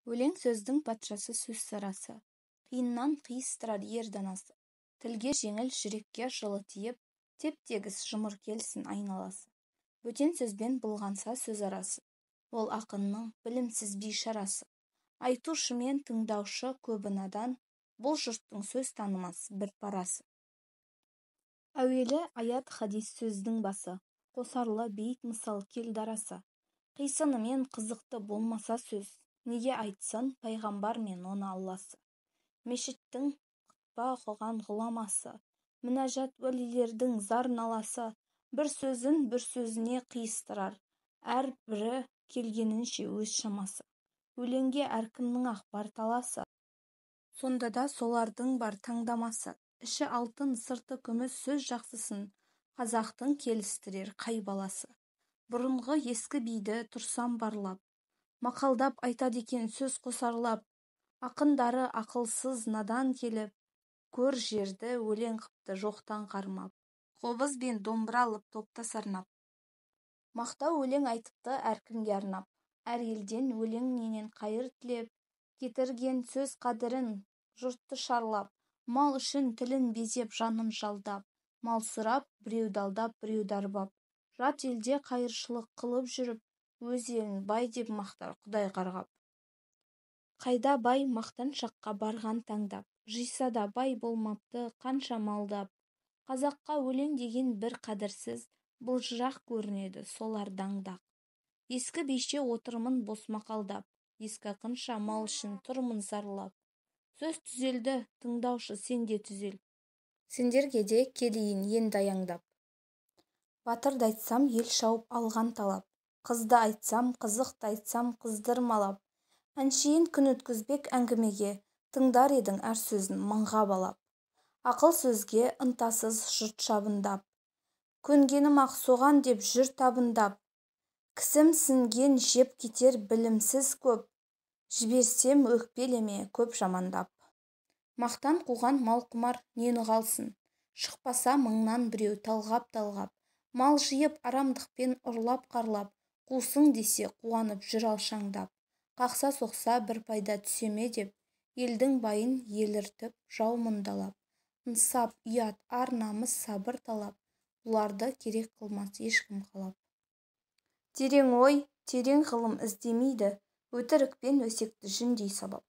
Өлең сөздің патшасы, сөз сарасы. Қиыннан қиыстырар ер данасы. Тілге жеңіл, жүрекке жылы тиіп, теп-тегіс жұмыр келсін айналасы. Бөтен сөзбен былғанса сөз арасы, ол ақынның білімсіз бейшарасы. Айтушымен тыңдаушы көбі надан, бұл жұрттың сөз танымас бір парасы. Әуелі аят, хадис сөздің басы, қосарлы бейіт, мысал кел дарасы. Қисынымен қызықты болмаса сөз, неге айтсын пайғамбар мен оны Алласы? Мешіттің құтпа оқыған ғұламасы, мінәжат уәлилердің зар наласы бір сөзін бір сөзіне қиыстырар, әрбірі келгенінше өз шамасы. Өлеңге әркімнің-ақ бар таласы, сонда да солардың бар таңдамасы. Іші алтын, сырты күміс сөз жақсысын қазақтың келістірер қай баласы? Бұрынғы ескі биді тұрсам барлап, мақалдап айтады екен сөз қосарлап. Ақындары ақылсыз надан келіп, көр жерді өлең қыпты жоқтан қармап. Қобыз бен домбыра алып топта сарнап, мақтау өлең айтыпты әркімге арнап. Әр елден өлеңменен қайыр тілеп, кетірген сөз қадірін жұртты шарлап. Мал үшін тілін безеп, жанын жалдап, мал сұрап, біреуді алдап, біреуді арбап. Жат елде қайыршылық қылып жүріп, өз елін бай деп мақтар құдай қарғап. Қайда бай мақтаншаққа барған таңдап, жиса да бай болмапты қанша малдап. Қазаққа өлең деген бір қадірсіз, былжырақ көрінеді солар даңдақ. Ескі бише отырмын бос мақалдап, ескі ақынша мал үшін тұрмын зарлап. Сөз түзелді, тыңдаушы сен де түзел. Сендерге де келейін енді аяңдап. Батырды айтсам, ел шауып алған талап. Қызды айтсам, қызықты айтсам, қыздырмалап. Әншейін күн өткізбек әңгімеге, тыңдар едің әр сөзін мыңға балап. Ақыл сөзге ынтасыз жұрт шабындап. Көнгенім-ақ соған деп жүр табындап. Кісімсінген жеп кетер білімсіз көп, жіберсем өкпелеме көп жамандап. Мақтан қуған мал құмар нені қалсын, шықпаса мыңнан біреу талғап-талғап. Мал жиып арамдықпен ұрлап-қарлап, қусың десе қуанып жүр алшаңдап. Қақса соқса бір пайда түсе ме деп, елдің байын еліртіп жау мұндалап. Ынсап, ұят, ар-намыс, сабыр талап, бұларды керек қылмас ешкім қалап. Терең ой, терең ғылым іздемейді, өтірік пен өсекті жүндей сабап.